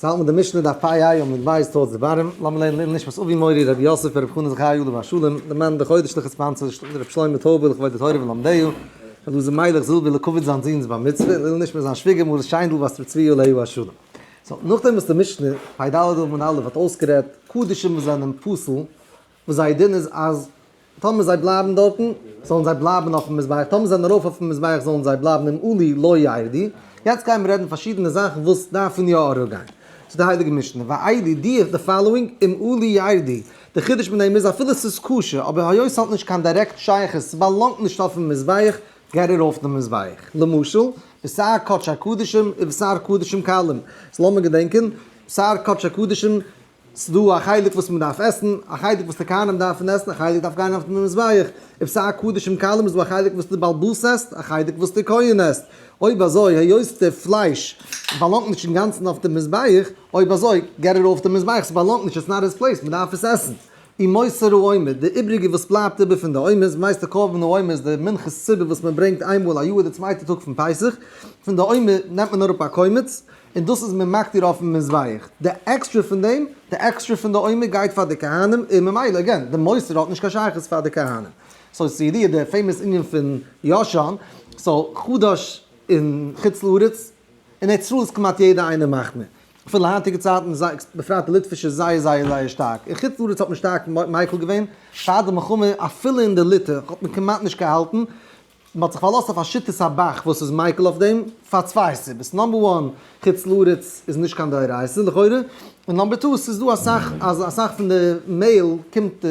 ס'האלט מיט די משנה דף פ ה עמוד ב' towards the bottom, לאמיר לערנען לעילוי נשמת אבי מורי רבי יוסף ברב חנא זכרי' עליו השלום, די מאן די חודש'ליכע sponsor רבי שלמה טויבער לכבוד די תורה ולומדיה, רבי אלעזר מיילעך זילבער לכבוד זיין זוהן'ס בר מצוה, לעילוי נשמת זיין שוויגער מרת שיינדל בת רבי צבי עליו השלום. so נאכדעם וואס די משנה פ ד עמוד א' האט אויסגערעדט קדשים וואס זענען פסול, וואס זייער דין איז אז טאמער זיי בלייבן דארטן זאלן זיי בלייבן אויפן מזבח, טאמער זיי זענען ארויף אויפן מזבח זאלן זיי בלייבן אם עלו לא ירדו. יעצט גייען מיר רעדן פארשידענע זאכן וואס דארפן יא אראפגיין. זאגט די הייליגע משנה, ואלו די the following אם עלו ירדו, די חידוש מיט דעם איז אפילו ס'איז כשר, אבער היות ס'האט נישט קיין דירעקט שייכות, ס'באלאנגט נישט אויפן מזבח, גייט ער אויף דעם מזבח. למשל, בשר קדשי הקדשים ובשר קדשים קלים. so לאמיר געדענקען, בשר קדשי הקדשים ס'דא א חלק וואס מ'דארף עסן, א חלק וואס די כהנים דארפן עסן, א חלק דארף גיין אויף די מזבח, אויב ס'איז א קדשים קלים איז דא א חלק וואס די בעל הבית עסט, א חלק וואס די כהן עסט, אויב אזוי היות די פלייש באלאנגט נישט אינגאנצן אויף די מזבח, אויב אזוי get it off די מזבח, ס'באלאנגט נישט, it's not his place, מ'דארף עס עסן. ומותר העומר, די איבריגע וואס בלייבט איבער פון די עומר, מ'ווייסט די קרבן העומר איז די מנחת ציבור וואס מ'ברענגט איינמאל א יאר די צווייטע טאג פון פסח, פון די עומר נעמט מען אראפ א קומץ, און דאס איז מען מקטיר אויפן מזבח, די עקסטרע פון דעם, די עקסטרע פון די עומר גייט פאר די כהנים, און ממילא again, די מותר האט נישט קיין שייכות פאר די כהנים. so ס'איז ידוע די famous ענין פון ישן, so חדש אין חוץ לארץ, אין ארץ ישראל איז כמעט יעדע איינער מחמיר, אפילו היינטיגע צייטן, בפרט די ליטווישע איז זייער זייער זייער שטארק, אין חוץ לארץ האט מען שטארק מיקל געווען, פאר די מלחמה אפילו אין די ליטע האט מען כמעט נישט געהאלטן, מען האט זיך פארלאזט אויף א שיטת הב"ח וואס איז מיקל אויף דעם, פאר צוויי סיבות, number one, חוץ לארץ איז נישט קיין דאורייתא לכאורה, און number two, ס'איז דא אסאך אז אסאך פון די מעהל קומט,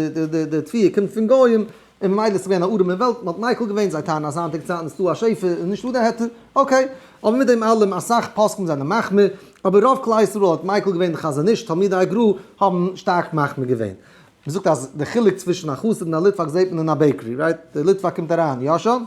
די תבואה קומט פון גוים, און ממילא איז געווען א ארעמע וועלט, מען האט מיקל געווען, זיי טענה'ן אז היינטיגע צייטן איז דא א שפע און נישטא די היתר, okay, אבער מיט דעם אלעם אסאך פוסקים זענען מחמיר, אבער רוב כלל ישראל האט מיקל געווען, די חזון איש, תלמידי הגר"א האבן שטארק מחמיר געווען. מען זאגט אז די חילוק צווישן א חסיד און א ליטוואק זעט מען אין א bakery, right? דער ליטוואק קומט אריין, יא שוין?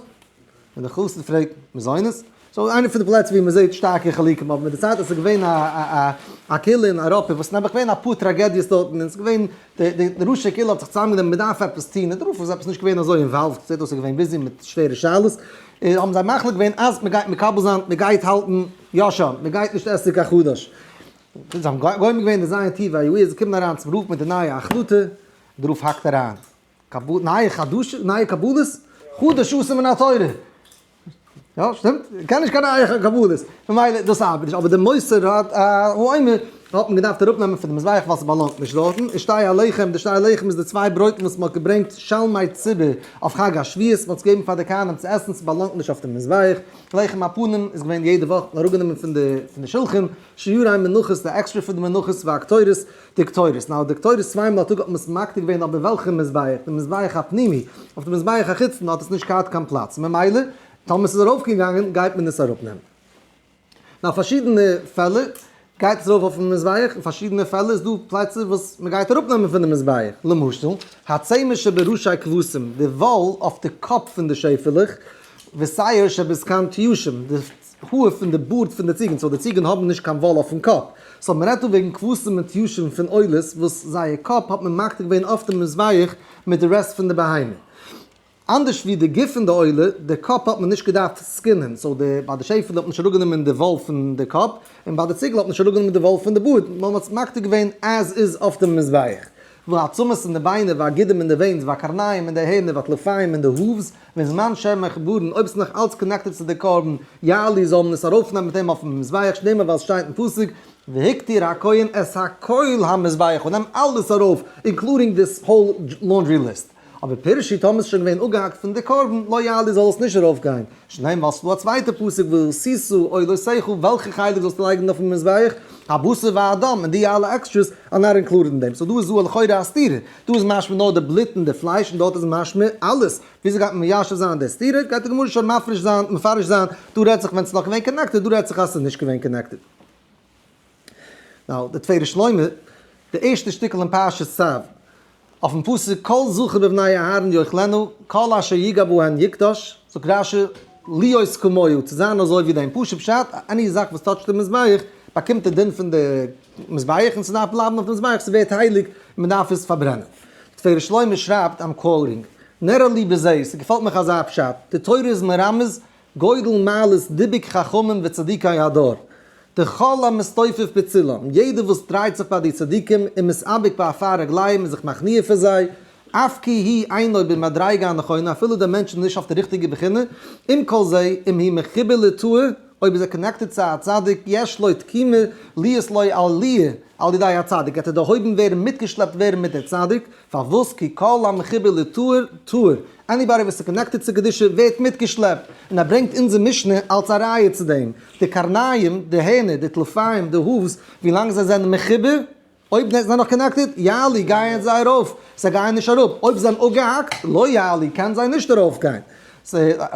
און דער חסיד פרעגט, מזונות? so איינע פון די פלעצער ווי מען זעט שטארקע חילוקים, אבער מיט די צייט אז ס'איז געווען א א קהילה אין אייראפע וואס נעבעך געווען אפאר טראגעדיעס דארטן, און ס'איז געווען די די ראשי קהילה האט זיך צוזאמגענומען מען דארף עפעס טון, און דער רב איז עפעס נישט געווען אזוי involved, זעט אויס ער איז געווען busy מיט שווערע שאלות, האבן זיי מחליט געווען אז מען גייט מקבל זיין, מען גייט האלטן יא שוין, מען גייט נישט עסן קיין חדש. זיי האבן גומר געווען די זיין טי וויי יו, זיי קומען אריין צום רב מיט די נייע החלטה, דער רב האקט אריין, נייע חדש, נייע קבלות? חדש אסור מן התורה! יא, שטימט? קען נישט קיין נייע קבלות, ממילא דאס ארבעט נישט, אבער די מותר העומר האט מען געדארפט אראפנעמען פון די מזבח ווייל ס'באלאנגט נישט דארטן, און שתי הלחם, די שתי הלחם איז די צוויי ברויטן וואס מ'האט געברענגט שלמי ציבור אויף חג השבועות, מ'האט עס געגעבן פאר די כהנים צו עסן, ס'באלאנגט נישט אויף די מזבח, לחם הפנים איז געווען יעדע וואך אראפגענומען פון די שלחן, שירי מנחות, די עקסטרע פון די מנחות והקטורת, די קטורת. now די קטורת צוויי מאל א טאג האט מען עס מקטיר געווען אבער וועלכע מזבח? די מזבח הפנימי. אויף די מזבח החיצון האט עס נישט געהאט קיין פלאץ. ממילא טאמער ס'איז ארויפגעגאנגען גייט מען עס אראפנעמען. now פארשידענע פעלער גייט עס ארויף אויפן מזבח, אין פארשידענע פעלער איז דא פלעצער וואס מען גייט אראפנעמען פון די מזבח. למשל, הצמר שבראשי כבשים, די וואל אויף די קאפ פון די שעפעלעך, ושער שבזקן תיישים, די האר פון די בארד פון די ציגן, so די ציגן האבן נישט קיין וואל אויפן קאפ, so מען רעדט דא וועגן כבשים און תיישים פון עולות וואס זייער קאפ האט מען מקטיר געווען אויף די מזבח מיט די רעסט פון די בהמה. אנדערש ווי די גוף פון די עולה, די קאפ האט מען נישט געדארפט סקינען, so די ביי די שעפעלע האט מען נישט אראפגענומען די וואל פון די קאפ, און ביי די ציגל האט מען נישט אראפגענומען די וואל פון די בארד, נאר מען האט עס מקטיר געווען as is אויף דעם מזבח. והעצמות און די ביינער, והגידים און די veins, והקרניים און די הערנער, והטלפיים און די hooves, בזמן שהן מחוברין, אויב ס'איז נאך אלץ connected צו די קרבן, יעלו זאל מען עס ארויפנעמען מיט אים אויפן מזבח, שנאמר ווייל ס'שטייט אין פסוק, והקטיר הכהן את הכל המזבחה, נעם אלעס ארויף, including this whole laundry list. אבער פירשו טאמער ס'איז שוין געווען אפגעהאקט פון די קרבן, לא יעלו זאל עס נישט ארויפגיין, שנאמר ווייל ס'איז דא א צווייטע פסוק ועשית עולותיך, וועלכע חלק זאלסטו לייגן אויפן מזבח, הבשר והדם, און די אלע extras are not included אין דעם, so דא איז דא לכאורה א סתירה, דא איז משמע נאר די בלוט און די פלייש און דארט איז משמע אלעס, וויאזוי גייט מען מיישב זיין די סתירה, גייט די גמרא שוין מפרש זיין מפרש זיין, דא רעדט זיך ווען ס'איז נאך געווען connected, דא רעדט זיך אז ס'איז נישט געווען connected. now, די תפארת שלמה, די ערשטע שטיקל אין פרשת צו, אויפן פסוק כל זכר בבני אהרן יאכלנו, כל אשר יגע בהן יקדש, זאגט רש"י, להיות כמוהו, צו זיין אזוי ווי דעם, פשוט פשט, any זאך וואס touch ט די מזבח, באקומט די דין פון די מזבח, און ס'דארף בלייבן אויף די מזבח, ס'ווערט הייליג, און מ'דארף עס פארברענען. תפארת שלמה שרייבט, I'm quoting, נראה לי בזה, ס'געפעלט מיך אזא פשט, די תורה איז מרמז גודל מעלת דיבוק חכמים וצדיקי הדור. דכל המסתופף בצילם, יעדער וואס דרייט זיך ביי די צדיקים ומתאבק בעפר רגליהם און זיך מכניע פאר זיי, אף כי הוא אינו במדריגה הנכונה, אפילו דער מענטש איז נישט אויף די ריכטיגע בחינה, עם כל זה, אם הוא מחובר לטהור, אויב איז ער connected צו א צדיק, יש לו תקומה להיות לו עליה על ידי הצדיק, גייט ער דערהויבן ווערן, מיטגעשלעפט ווערן מיט דער צדיק, פארוואס כי כל המחובר לטהור טהור, anybody וואס איז connected צו קדושה ווערט מיטגעשלעפט, און ער ברענגט אונזער משנה אלס א ראיה צו דעם, די קרניים, די הערנער, די טלפיים, די hooves, ווילאנג זיי זענען מחובר, אויב זיי זענען נאך connected, יעלו, גייען זיי ארויף, זיי גייען נישט אראפ, אויב זיי זענען אפגעהאקט, לא יעלו, קענען זיי נישט ארויפגיין.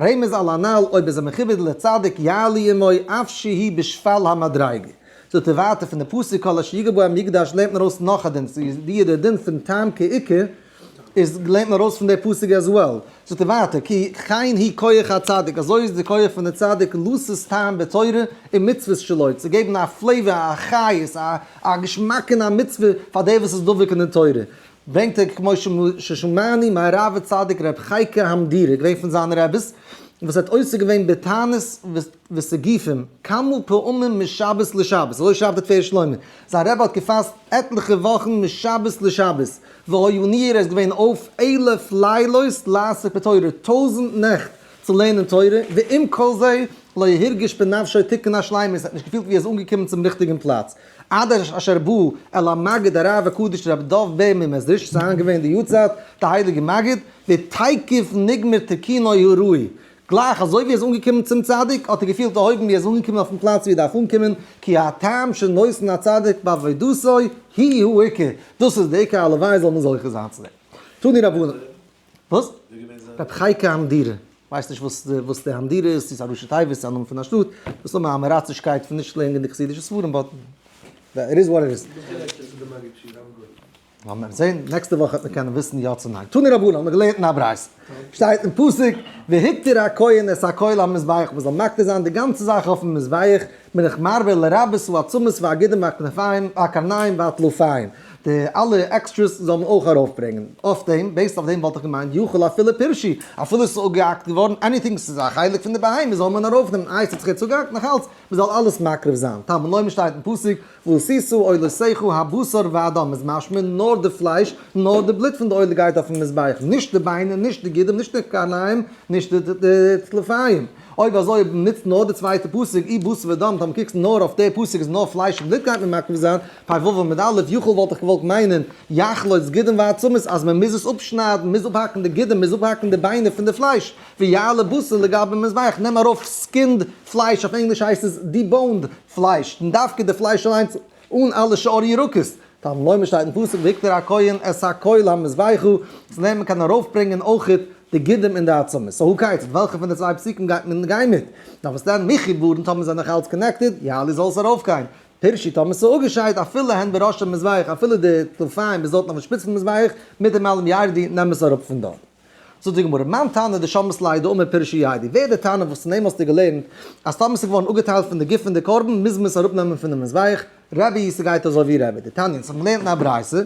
רמז על הנל, אויב איז ער מחובר לצדיק, יעלו עמו אף שהוא בשפל המדריגה. זאגט ער ווייטער פון די פסוק כל אשר יגע בהם יקדש לערנט מען ארויס נאך א דין, ס'איז די די דין פון טעם כעיקר איז לערנט מען ארויס פון די פסוק as well. זאגט ער ווייטער כי כן הוא כח הצדיק, אזוי איז די כח פון די צדיק לתת טעם בתורה ומצוות שלו, צו געבן א flavor, א חיות, א געשמאק אין א מצוה פאר דער וואס איז דבוק אין די תורה. ברענגט ער כמו ששמענו מהרב הצדיק ר' חייקה המדירה, געווען פון זיינע רעביס, וואס האט עוסק געווען בתענית וסיגופים כמה פעמים משבת לשבת, אזוי שרייבט דער תפארת שלמה, זיין רבי האט געפאסט עטליכע וואכן משבת לשבת, והיה ניעור ער איז געווען אויף אלף לילות לעסוק בתורה, 1000 נעכט צו לערנען תורה, ועם כל זה לא הרגיש בנפשו תיקון השלימות, ער האט נישט געפילט ווי ער איז אנגעקומען צום ריכטיגן פלאץ, עד אשר בא אל המגיד הרב הקדוש רבי דוב בער ממעזריטש ס'איז היינט געווען די יארצייט, די הייליגע מגיד, ותיכף נגמר תיקונו הראוי, גלייך אזוי ווי ער איז אנגעקומען צום צדיק האט ער געפילט דערהויבן ווי ער איז אנגעקומען אויפן פלאץ ווי ער דארף אנקומען, כי הטעם שנותן הצדיק בעבודתו הוא העיקר, דאס איז די עיקר הלוואי זאל מען זוכה זיין צו דעם. תנו רבנן. וואס? רבי חייקה המדירה. כ'ווייס נישט וואס וואס די המדירה איז, צו ס'איז א ראשי תיבות, צו א נאמען פון א שטאט, דאס איז נאר מיין אמעראצישקייט פון נישט לערנען די חסידישע ספרים, but it is what it is. לאמיר זען, נעקסטע וואך וועט מען קענען וויסן יא צו ניין. תנו רבנן האט מען געלערנט אין א ברייתא, שטייט אין פסוק, והקטיר הכהן את הכל המזבח, מען זאל מקטיר זיין די גאנצע זאך אויפן מזבח, בין איך מרבה לרבות העצמות והגידים והכנפיים והקרניים והטלפיים, די אלע extras זאל מען אויך ארויפברענגען אויף דעם, based אויף דעם וואלט איך געמיינט יכול אפילו פירשו, אפילו עס איז אפגעהאקט געווארן, anything ס'איז א חלק פון די בהמה זאל מען ארויפנעמען, איי ס'האט זיך יעצט אפגעהאקט, נאך אלץ, מען זאל אלעס מקריב זיין, תלמוד לומר שטייט אין פסוק, ועשית עולותיך הבשר והדם, איז משמע נאר די פלייש, נאר די בלוט פון די עולה גייט אויפן מזבח, נישט די ביינער, נישט די גידים, נישט די קרניים, נישט די טלפיים. אויב אזוי נוצט נאר די צווייטע פסוק, אי בשר ודם, טאמער קוקסט נאר אויף די פסוק איז נאר פלייש און בלוט גייט מען מקריב זיין, פ ו עמוד א', יכול וואלט איך געוואלט מיינען, יחלוץ גידים ועצמות, אז מען מוז עס אפשניידן, מוז אפהאקן די גידים, מוז אפהאקן די ביינער פון די פלייש, ויעלה בשר לגבי מזבח, נעם ארויף skinned פלייש, אויף ענגליש הייסט עס deboned פלייש, און דווקא די פלייש אליינס אן אלע שאר ירקות. תלמוד לומר שטייט אין פסוק והקטיר הכהן את הכל המזבחה, צו דעם מען קען ארויפברענגען אויכעט די גידים און די עצמות. so הא כיצד, וועלכע פון די צוויי פסוקים גייט מען גיין מיט? נאר וואס דען מחוברין טאמער זענען נאך אלץ connected, יעלו זאל עס ארויפגיין. פירשו טאמער ס'איז אפגעשיידט אפילו הן בראש המזבח אפילו די טלפיים ביז דארטן אויפן שפיץ פון מזבח, מיט דעם אלעם ירדו נעם עס אראפ פון דארט. זאגט די גמרא, מאן תנא דשמעת ליה דאמר פירשו ירדו, ווער איז דער תנא וואס פון אים האסטו געלערנט אז טאמער ס'איז געווארן אפגעטיילט פון די גוף פון די קרבן מוז מען עס אראפנעמען פונעם מזבח, רבי ס'גייט אזוי ווי רבי, דתניא, אונז האבן געלערנט אין א ברייתא,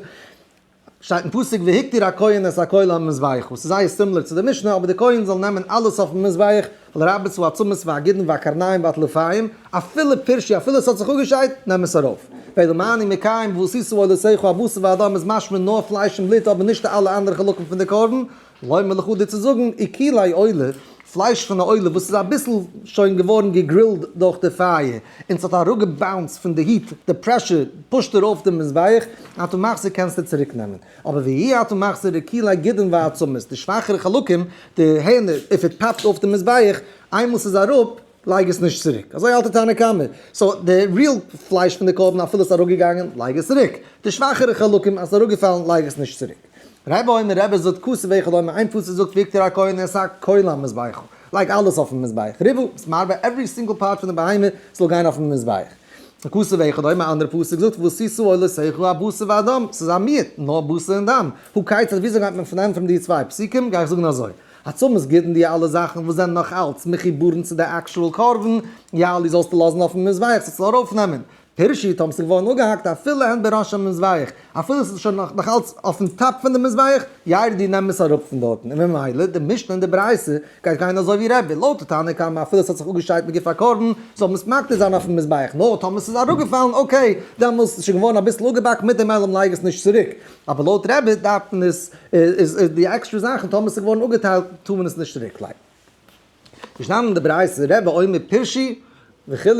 שטייט אין פסוק והקטיר הכהן את הכל המזבח, וואס איז זייער similar צו די משנה, אבער די כהן זאל נעמען אלעס אויפן מזבח, לרבות העצמות והגידין והקרניים והטלפיים, אפילו פירשו אפילו עס האט זיך אפגעשיידט, נעם עס ארויף. ואלא מה אני מקיים ועשית עולותיך הבשר והדם איז משמע נאר פלייש און בלוט אבער נישט די אלע אנדערע חלקים פון די קרבן, לומר לך דיר צו זאגן, עיקולי עולה, פלייש פון א עולה וואס איז אביסל שוין געווארן געגרילד דורך די פייער, און ס'האט אראפגעבאונסט פון די heat, די pressure פושט ארויף דעם מזבח, אתה מחזיר קענסטו צוריק נעמען. אבער ואי אתה מחזיר רקולי גידין ועצמות, די שוואכערע חלקים, די הערנער, if it popped אויף די מזבח, איינמאל ס'איז אראפ, לייג עס נישט צוריק. אזוי האלט די תנא קמא. so די real פלייש פון די קרבן אפילו ס'איז אראפגעגאנגען, לייג עס צוריק. די שוואכערע חלקים אז ס'איז אראפגעפאלן, לייג עס נישט צוריק. רבי אומר רבי זאגט כתוב אחד אומר איין פסוק זאגט והקטיר הכהן את הכל המזבחה. לייג אלעס אויפן מזבח. ריבו, ס'איז מרבה every single part פון די בהמה זאל גיין אויפן מזבח. כתוב אחד אומר אנדערע פסוק זאגט ועשית עולותיך הבשר והדם. ס'איז א מיעוט, נאר בשר און דם. הא כיצד וויאזוי גייט מען פארענטפערן די צוויי פסוקים? גיי איך זאגן אזוי. עצמות גידין די אלע זאכן וואס זענען נאך אלץ מחוברין צו די actual קרבן, יעלו זאלסטו לאזן אויפן מזבח זאלסטו ארויפנעמען. פירשו, טאמער ס'איז געווארן אפגעהאקט אפילו הן בראש המזבח, אפילו ס'איז שוין נאך אלץ אויפן top פון די מזבח, ירדו נעם עס אראפ פון דארטן, און ממילא די משנה און די ברייתא גייט גיין אזוי ווי רבי, לויט די תנא קמא אפילו ס'האט זיך אפגעשיידט מגוף הקרבן, זאל מען עס מקטיר זיין אויפן מזבח, נאר טאמער ס'איז אראפגעפאלן okay, דעמאלס איז שוין געווארן אביסל אפגעבאקן מיט דעם אלעם לייג עס נישט צוריק, אבער לויט רבי דארף מען עס, איז די עקסטרע זאכן טאמער ס'איז געווארן אפגעטיילט טאר מען עס נישט צוריק לייגן. געשטאנען אין די ברייתא רבי אומר פירשו וכו',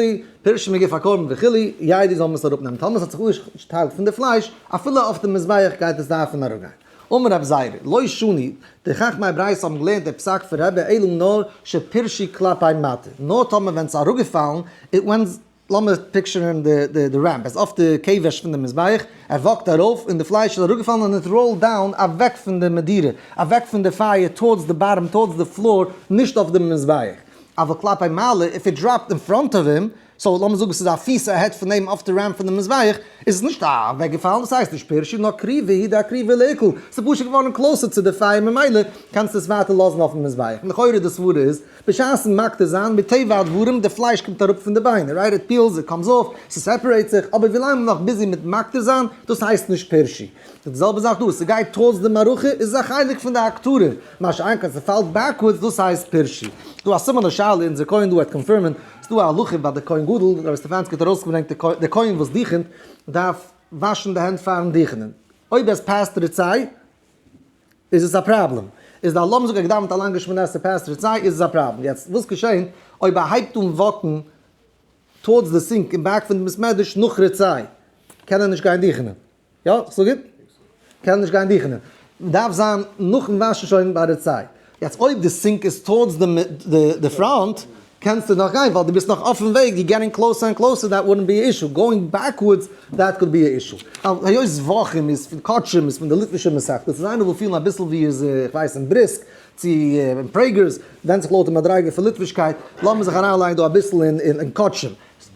פירשו מגוף הקרבן וכו', ירדו זאל מען עס אראפנעמען, טאמער עס האט זיך אפגעטיילט פון די פלייש, אפילו אויף די מזבח גייט עס דארפן אראפגיין. אמר רב זירא, לא שנו, די חכמי ברייתא האבן געלערנט די פסק פון רבי אלא נאר שפירשו כלפי מטה, נאר טאמער ווען עס איז אראפגעפאלן, it went לאמיר picture ן די ramp, ער איז אויף די כבש פון די מזבח, ער walk ט ארויף און די פלייש איז אראפגעפאלן און it roll down אוועק פון די מדירה, אוועק פון די פייער towards די bottom, towards די floor, נישט אויף די מזבח. אבל כלפי מעלה, if it dropped in front of him, so לאמיר זאגן ס'איז א פיס ahead פון אים אויף די ramp פון די מזבח, איז עס נישט אוועקגעפאלן, דאס הייסט נישט פירשו, נאר קריבה היא דאקריבה לעיקול, ס'איז פשוט געווארן closer צו די פייער ממילא קענסטו עס ווייטער לאזן אויפן מזבח. לכאורה די סברה איז, בשעת'ן מקטיר זיין, מטבע הדברים, די פלייש קומט אראפ פון די ביינער, right, it peels, it comes off, ס' separate זיך, אבער ווילאנג מ'איז נאך busy מיט מקטיר זיין, דאס הייסט נישט פירשו. די זעלבע זאך דא, ס'גייט towards די מערכה, איז עס א חלק פון די הקטרה, מה שאין כן ס'פאלט backwards, דאס הייסט פירשו. דא א סימן לשאלה, אונזער כהן דא וועט confirm ען, ס'דא א הלכה ביי די כהן גדול, רבי סטעפאנסקי האט ארויסגעברענגט די כהן וואס דוכנ'ט דארף וואשן די הענט פארן דוכענען, אויב עס past רצה, איז עס א פראבלעם? איז די לאמיר זאגן ער געדאווענט א לאנגע שמונה עשרה past רצה איז עס א פראבלעם. יעצט וואס געשען אויב ער הייבט אן walk ן towards די sink אין back פון די בית מדרש נאך רצה קען ער נישט גיין דוכענען. יא? כ'זאג גוט? קען ער נישט גיין דוכענען. דארף זיין נאכן וואשן שוין ביי רצה. יעצט אויב די sink איז towards די front קענסטו נאך גיין ווייל דו ביסט נאך אויפן וועג, you getting closer and closer, that wouldn't be issue, going backwards that could be א issue. היות זבחים איז פון קדשים איז פון די ליטווישע מסכת, איז איינער וויל פילן אביסל ווי איז איך ווייס אין בריסק צו אין פרעגערס, ווענדט זיך לויט די מדריגה פון ליטווישקייט, לאמיר זיך אריינלייגן דא אביסל אין קדשים.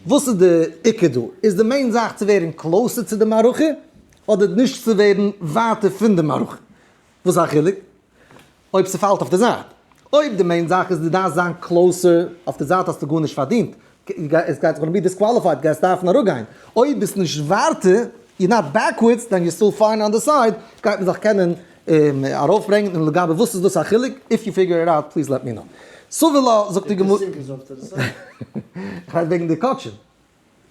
וואס איז די עיקר דא? איז די main זאך צו ווערן closer צו די מערכה אדער נישט צו ווערן ווייטער פון די מערכה? וואס איז א חילוק? אויב ס'פאלט אויף די זייט. אויב די main זאך איז דו דארפסט זיין closer אויף די זייט האסטו גארנישט פארדינט, עס גייט זיך be disqualified, גייסט דארפן אראפגיין. אויב ביסט נישט ווייטער, you're not backwards, then you're still fine on the side, גייט מען זיך קענען ארויפברענגען. און לגבי וואס איז דאס א חילוק, if you figure it out, please let me know. סבר לה, זאגט די גמרא. כ'רעד וועגן די קדשים.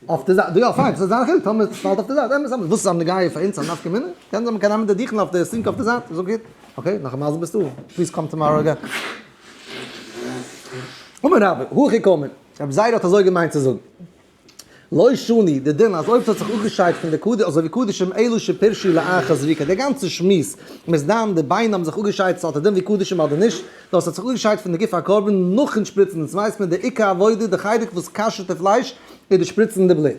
אויף די זייט, יא פיין, ס'איז א חילוק טאמער ס'פאלט אויף די זייט, אמת אמת, וואס איז א נגיעה פאר אונז א נפקא מינה? קען זיין מ'קען נעמען די דיכן אויף די sink אויף די זייט, איז okay, okay, נאך א מזל ביסטו, please come tomorrow again. אמר רבה, הכי קאמר, רבי זירא האט אזוי געמיינט צו זאגן, לא שנו, די דין אז אויב ס'האט זיך אפגעשיידט פון די קדש, אזוי ווי קדשים אלא שפירשו לאחר זריקה, די גאנצע שמועס מ'איז דן די ביינער האבן זיך אפגעשיידט ס'האט א דין ווי קדשים אדער נישט, נאר ס'האט זיך אפגעשיידט פון די גוף הקרבן נאכן שפריצן, אונז ווייסט מען די עיקר עבודה, די חלק וואס כשר'ט די פלייש, איז די שפריצן די בלוט.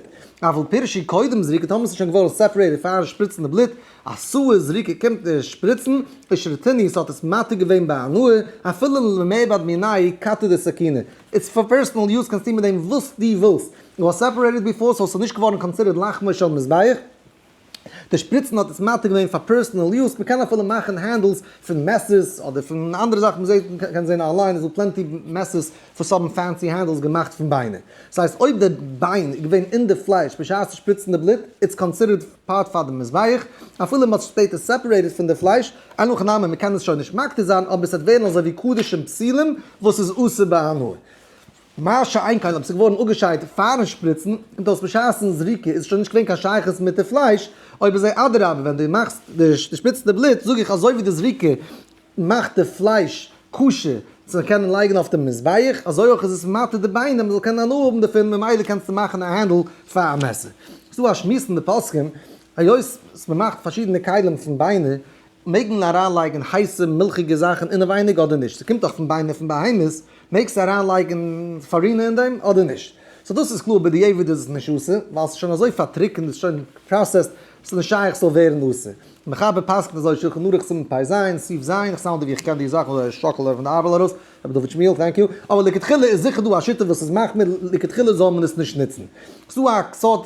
אבל פירשו קודם זריקה, טאמער ס'איז שוין געווארן separated פארן שפריצן די בלוט, עשאוה זריקה קומט די שפריצן, ושרתינהו ס'האט עס מתיר געווען בהנאה, אפילו למיעבד מיניה קתא דסכינא. It's for personal use קענסט טון מיט דעם וואס דו ווילסט. It was separated before so ס'איז נישט געווארן considered לחמו של מזבח. די שפריצן האט עס מתיר געווען פאר personal use, מ'קען אפילו מאכן handles פון מעסערס אדער פון אנדערע זאכן, מ'זעט מ'קען זען online איז דא plenty מעסערס וואס האבן fancy handles געמאכט פון ביינער, ס'הייסט אויב די ביין איז געווען אין די פלייש בשעת שפריצן די בלוט, it's considered part פאר די מזבח, אפילו מ'האט שפעטער separated פון די פלייש, אין הכי נמי מ'קען עס שוין נישט מקטיר זיין אבער ס'וועט ווערן אזוי ווי קדשים פסולים וואס איז אסור בהנאה. מה שאין כן אויב ס'איז געווארן אפגעשיידט פארן שפריצן, און דאס בשעת'ן זריקה איז שוין נישט געווען קיין שייכות מיט די פלייש, אויב אזוי אדרבה ווען דו מאכסט די שפריצן די בלוט זאג איך אזוי ווי די זריקה מאכט די פלייש כשר צו קענען לייגן אויף די מזבח, אזוי אויך איז עס מתיר די ביינער מ'זאל קענען הנאה האבן דערפון ממילא קענסטו מאכן א handle פאר א מעסער. ס'דא א שמועס אין די פוסקים, היות מ'מאכט פארשידענע כלים פון ביינער, מעג מען אריינלייגן הייסע מילכיגע זאכן אינעווייניג אדער נישט? ס'קומט דאך פון ביינער פון בהמות, מעגסטו אריינלייגן פארינע אין דעם אדער נישט? so דאס איז קלאר בדיעבד איז עס נישט אסור, ווייל ס'איז שוין אזוי פארטריקענט, איז שוין processed, ס'איז נישט שייך ס'זאל ווערן אסור. מחבר פסק'נט אזוי שולחן ערוך סימן פ ז, סעיף ז, איך sound ווי איך קען די זאכן אזוי שאקל פון די ארבל ארויס, רבי דוד שמואל, thank you, אבער לכתחילה איז זיכער דא א שיטה וואס איז מחמיר לכתחילה זאל מען עס נישט נוצן. ס'דא א סארט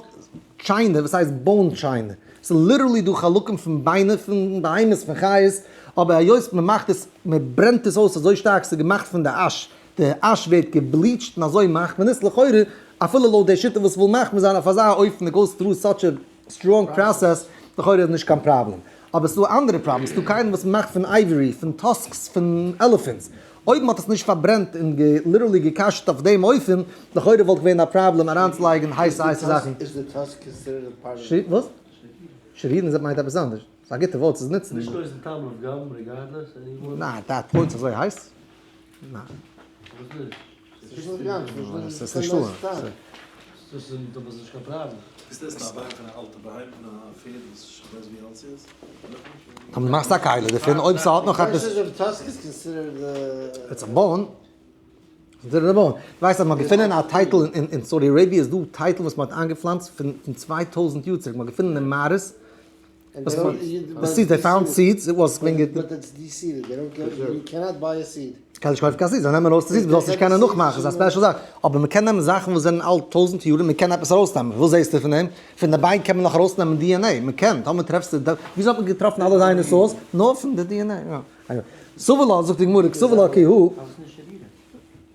china וואס הייסט bone china, ס'איז literally דא חלקים פון ביינער פון בהמות פון חיות, אבער היות מען מאכט עס, מען ברענט עס אויס אזוי שטארק, ס'איז געמאכט פון די ash, די ash ווערט גע bleached און אזוי מאכט מען עס, לכאורה אפילו לויט די שיטה וואס וויל מחמיר זיין אויף אזא אופן, it goes through such a strong process, לכאורה איז נישט קיין פראבלעם. אבער ס'דא אנדערע פראבלעמס, ס'דא כלים וואס מ'מאכט פון ivory, פון tusks פון elephants, אויב מ'האט עס נישט פארברענט און literally געקאשט אויף דעם אופן, לכאורה וואלט געווען א פראבלעם אריינצולייגן הייסע הייסע זאכן. איז די tusk considered a part of. וואס? שרירן איז מיינט עפעס אנדערש. ס'איז א גוטע ווארט צו נוצן. נישט אויסן טעם לפגם regardless anymore? ניין, at that point אזוי הייס? ניין. וואס נישט? ס'איז נישט לפגם, ס'איז ס'איז נישט דא. דאס איז דאס נישט קיין פראבלעם. איז דאס א ביין פון א אלטע בהמה פון א פערד וואס איך ווייס ווי אלט זי איז? טאמער דו מאכסט א כלי דערפון אויב ס'האט נאך עפעס. It's a bone. Considered a bone. דו ווייסט אז מ'האט געפונען א טייטל אין Saudi Arabia איז דא טייטל וואס מ'האט איינגעפלאנצט פון 2000 יאר צוריק, מ'האט געפונען אין מערות. Seeds, they found seeds, it was געווען גוט. But it's deseeded, they don't get, you cannot buy a seed. קען נישט קויפן קיין seeds, זיי נעמען ארויס די seeds, מ'זאל עס נישט קענען נאכמאכן, ס'איז א special זאך. אבער מ'קען נעמען זאכן וואס זענען אלט טויזנט יאר און מ'קען עפעס ארויסנעמען. וואס זעסטו פון דעם? פון די ביין קען מען נאך ארויסנעמען DNA, מ'קען, טאמער טרעפסטו די, וויאזוי האט מען געטראפן אלע dinosaurs? נאר פון די DNA, יא. סבר לה, זאגט די גמרא, סבר לה כי הוא.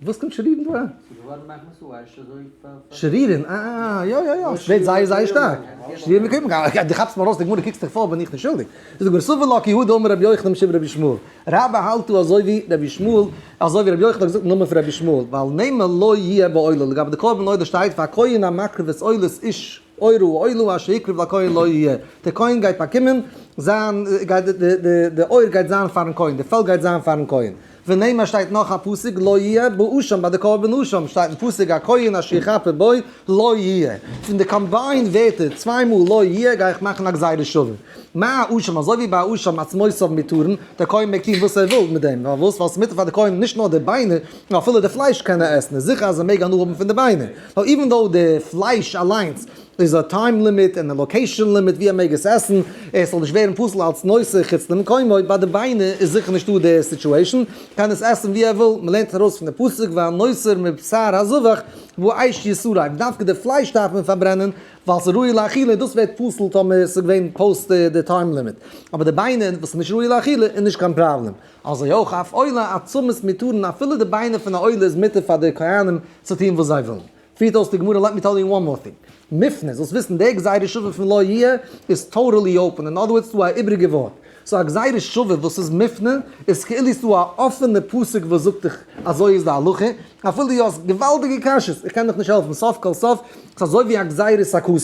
וואס קומט שרירן דא אריין? ס'איז געווארן מחמת האש אזוי פאר. שרירן, אה, יא יא יא, ס'ווערט זייער זייער שטארק. שרירן קומט, דו כאפסט מיר ארויס די גמרא קוקסט דיך פאר בין איך נישט שולדיג. זאגט די גמרא סבר לה כי הוא דאמר רבי יוחנן משום רבי ישמעאל. רבה האלט דא אזוי ווי רבי ישמעאל, אזוי ווי רבי יוחנן האט געזאגט אין נאמען פון רבי ישמעאל, ווייל נאמר לא יהיה בעולה, לגבי די קרבן עולה שטייט והכהן המקריב את עולת איש עורו עולה אשר יקריב לכהן לא יהיה, דער כהן גייט באקומען זיין, גייט די די די עור גייט זיין פארן כהן, די פעל גייט זיין פארן כהן. ונאמר שטייט נאך א פסוק לא יהיה באשם ביי די קרבן אשם שטייט אין פסוק הכהן אשר יכפר בו לא יהיה, פון די combined ווערטער צוויי מאל לא יהיה גיי איך מאכן א גזירה שווה. מה אשם אזוי ווי ביי אשם עצמותיו מותרין, דער כהן מעג טון וואס ער וויל מיט דעם, פארוואס? ווייל ס'איז מותר פאר די כהן נישט נאר די ביינער, נאר אפילו די פלייש קען ער עסן, איז זיכער אז ער מעג הנאה האבן פון די ביינער, ווייל even though די פלייש אליינס איז א time limit און א location limit ווי ער מעג עס עסן, עס זאל נישט ווערן פסול אלץ נותר חוץ למקומו, ביי די ביינער איז זיכער נישטא די situation, קען עס עסן ווי ער וויל, מען לערנט ארויס פון די פסוק והנותר מבשר הזבח באש ישרף, דווקא די פלייש דארף מען פארברענען ווייל ס'איז ראוי לאכילה, דאס ווערט פסול טאמער ס'איז געווען past די time limit, אבער די ביינער וואס איז נישט ראוי לאכילה איז נישט קיין פראבלעם. אזוי אויך אף עולה עצמות מותרין אפילו די ביינער פון א עולה איז מותר פאר די כהנים צו טון וואס זיי ווילן. פירט אויס די גמרא let me tell you one more thing, מופנה, זאלסט וויסן די גזירה שווה פון לא יהיה איז totally open, אין other words ס'דא א איבריגע ווארט, so א גזירה שווה וואס איז מופנה איז כאילו ס'דא א אפענע פסוק וואס זאגט דיך אזוי איז די הלכה, אפילו דו האסט געוואלדיגע קשיות, איך קען דיך נישט העלפן, סוף כל סוף ס'איז אזוי ווי א גזירת הכתוב.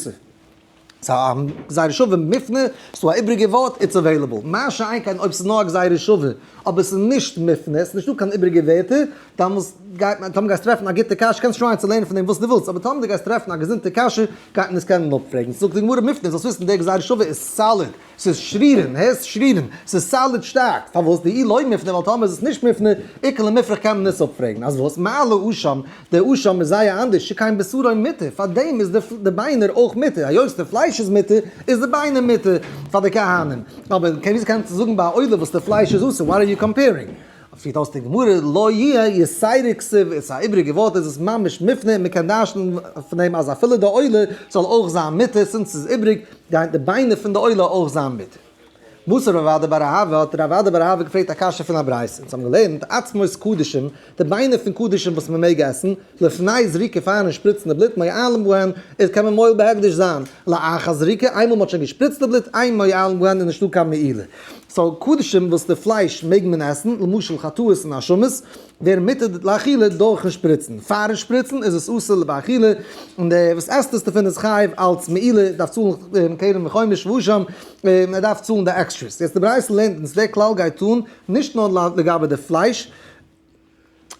ס'איז א גזירה שווה מופנה, ס'דא א איבריגע ווארט, it's available. מה שאין כן אויב ס'איז נאר א גזירה שווה, אבער ס'איז נישט מופנה, ס'איז נישטא קיין איבריגע ווערטער, דאמאלס גייט מען, טאמער גייסט טרעפן א גוטע קשיא, קענסט try ען צו לערנען פון דעם וואס דו ווילסט, אבער טאמער דו גייסט טרעפן א געזונטע קשיא, גייט מען עס קענען אפפרעגן. זאגט די גמרא מופנה, זאלסט וויסן די גזירה שווה איז solid, ס'איז שרירין, הערסט שרירין, ס'איז solid שטארק, פארוואס דאי לא מופנה, ווייל טאמער איז עס נישט מופנה, איכא למיפרך קען מען עס אפפרעגן, אז וואס? מה לאשם, דער אשם איז זייער אנדערש, שכן בשרו מותר, פאר דעם איז די ביינער אויך מותר, היות די פלייש איז מותר, איז די ביינער מותר פאר די כהנים, אבער וויאזוי קענסטו זאגן ביי א עולה וואס די פלייש איז אסור, what are you comparing? פירט אויס די גמרא, לא יהיה יתירה כתיב, איז א איבריגע ווארט, איז עס ממש מופנה, מען קען דרש'נען פון דעם אז אפילו די עולה זאל אויך זיין מותר, since ס'איז איבריג, גייען די ביינער פון די עולה אויך זיין מותר. מתיב רב אדא בר אהבה, האט רב אדא בר אהבה געפרעגט א קשיא פון א ברייתא, אונז האבן געלערנט, עצמות קדשים, די ביינער פון קדשים וואס מען מעג עסן, לפני זריקה פארן שפריצן די בלוט, מועלין בהן, איז קען מען מועל בהקדש זיין, לאחר זריקה, איינמאל מען האט שוין געשפריצט די בלוט, אין מועלין בהן איז נישטא קיין מעילה. so קדשים וואס די פלייש מעג מען עסן, למשל חטאות און אשמות, ווערן מותר לאכילה דורכן שפריצן. פארן שפריצן איז עס אסור באכילה, און דער וואס עסט עס דערפון איז חייב אלץ מעילה, דארף צאלן קרן וחומש ואשם, און ער דארף צאלן די extras. יעצט די ברייתא לערנט אונז דער כלל גייט אן נישט נאר לגבי די פלייש,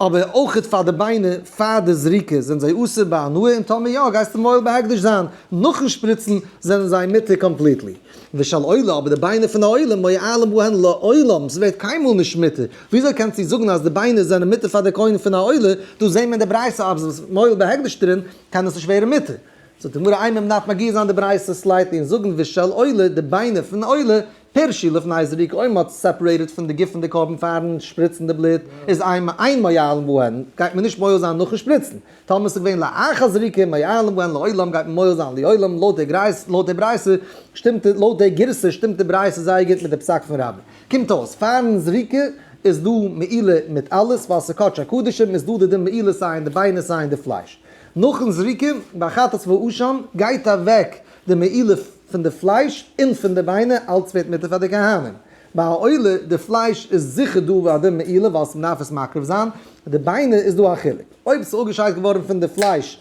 אבער אויכעט פאר די ביינער פאר די זריקה זענען זיי אסור בהנאה און טאמער יא גייסטו מועל בהקדש זיין נאכן שפריצן זענען זיי מותר completely. ושל עולה אבער די ביינער פון א עולה מועלין בהן לעולם ס'ווערט קיינמאל נישט מותר, וויאזוי קענסטו זאגן אז די ביינער זענען מותר פאר די כהן פון א עולה, דא זעהן מיר אין די ברייתא אז וואס מועל בהקדש דערין קען עס נישט ווערן מותר. זאגט די גמרא אימא מ'דארף מגיה זיין די ברייתא slightly און זאגן ושל עולה די ביינער פון עולה פירשו לפני זריקה אויב מ'האט separated פון די גוף פון די קרבן פארן שפריצן די בלוט איז אין אין מועלין בהן גייט מען נישט מועל זיין נאכן שפריצן, טאמער ס'איז געווען לאחר זריקה מועלין בהן לעולם גייט מען מועל זיין לעולם, לויט די גרייס לויט די ברייתא שטימט לויט די גירסא שטימט די ברייתא זייער גוט מיט די פסק פון רבה. קומט אויס פארן זריקה איז דא מעילה מיט אלעס ווייל ס'קדשי קדשים איז דא די דין מעילה סיי אין די ביינער סיי אין די פלייש. נאכן זריקה, ביי חטאת ואשם, גייט אוועק די מעילה פון די פלייש און פון די ביינער, אלץ ווערט מותר פאר די כהנים. ביי א עולה, די פלייש איז זיכער דא ביי די מעילה ווייל ס'מדארף עס מקריב זיין, די ביינער איז דא א חילוק. אויב ס'איז אפגעשיידט געווארן פון די פלייש,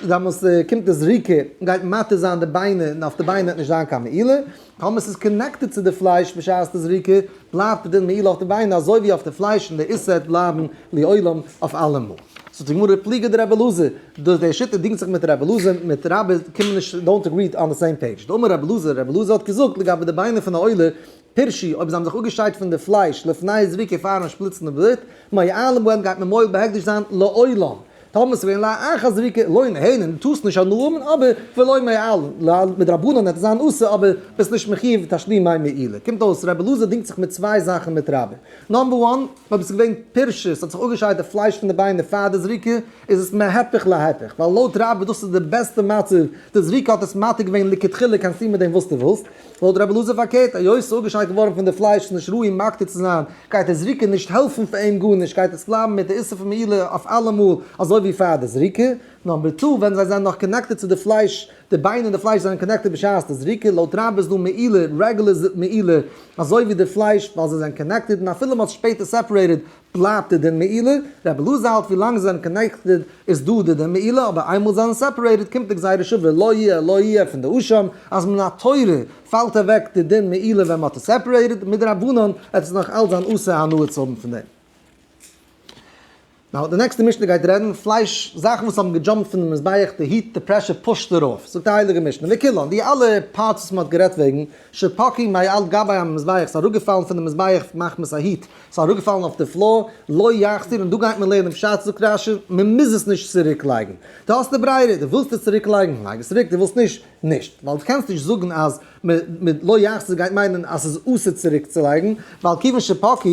דעמאלס קומט די זריקה און גייט מתיר זיין די ביינער און אויף די ביינער וועט נישט זיין קיין מעילה. טאמער ס'איז connected צו די פלייש בשעת די זריקה, בלייבט די דין מעילה אויף די ביינער אזוי ווי אויף די פלייש און די איסור וועט בלייבן לעולם אויף אלעמאל. זאגט די גמרא פליגא דרבי אלעזר, דאס די שיטה דינגט זיך מיט רבי אלעזר, מיט רבה קומען נישט don't agree on the same page. דאמר רבי אלעזר, רבי אלעזר האט געזאגט לגבי די ביינער פון א עולה, פירשו, אויב זיי האבן זיך אפגעשיידט פון די פלייש לפני זריקה פארן שפריצן די בלוט, מועלין בהן גייט מען מועל בהקדש זיין לעולם. טאמער ס'איז געווען לאחר זריקה, לא נהנין, דו טארסט נישט הנאה האבן, אבער ולא מועלין, מדרבנן וועט עס זיין אסור אבער ביסט נישט מחיוב תשלומי מעילה. קומט אויס רבי אלעזר דינגט זיך מיט צוויי זאכן מיט רבה. number one, אויב עס איז געווען פירשו, ס'האט זיך אפגעשיידט די פלייש פון די ביינער פאר די זריקה, איז עס מהיפך להיפך, ווייל לויט רבה דאס איז די בעסטע מצב, די זריקה האט עס מתיר געווען לכתחילה קענסט טון מיט דעם וואס דו ווילסט, לויט רבי אלעזר פארקערט, היות ס'איז אפגעשיידט געווארן פון די פלייש איז נישט ראוי מקטיר צו זיין, גייט די זריקה נישט העלפן פאר אים גארנישט, גייט עס בלייבן מיט די איסור פון מעילה אויף אלעמאל אזוי ווי פאר די זריקה. number two, ווען זיי זענען נאך connected צו די פלייש, די ביינער און די פלייש זענען connected בשעת די זריקה, לויט רבה איז דא מעילה, רעגולער מעילה, אזוי ווי די פלייש, ווייל זיי זענען connected, און אפילו מ'האט שפעטער separated, בלייבט די דין מעילה, רבי אלעזר האלט ווי לאנג זיי זענען connected איז דא די דין מעילה, אבער איינמאל זיי זענען separated קומט די גזירה שווה לא יהיה לא יהיה פון די אשם, אז מן התורה פאלט אוועק די דין מעילה ווען מ'האט עס separated, מדרבנן וועט עס נאך אלץ זיין אסור הנאה צו האבן פון דעם. now די נעקסטע משנה גייט רעדן פלייש, זאכן וואס האבן גע jump ט פון די מזבח, די heat, די pressure push ט ארויף, זאגט די הייליגע משנה, וכולן, די אלע parts וואס מען האט גערעדט וועגן, שפקעו מעל גבי המזבח, ס'איז אראפגעפאלן פון די מזבח מחמת א heat, ס'איז אראפגעפאלן אויף די floor, לא יחזיר, און דא גייט מען לערנען פשט, זאגט רש"י, מען מוז עס נישט צוריק לייגן, דו האסט די ברירה, דו ווילסט עס צוריק לייגן, לייג עס צוריק, דו ווילסט נישט, נישט, ווייל דו קענסט נישט זאגן אז מיט לא יחזיר גייט מיינען אז ס'איז אסור צוריק צו לייגן, ווייל כיוון שפקעו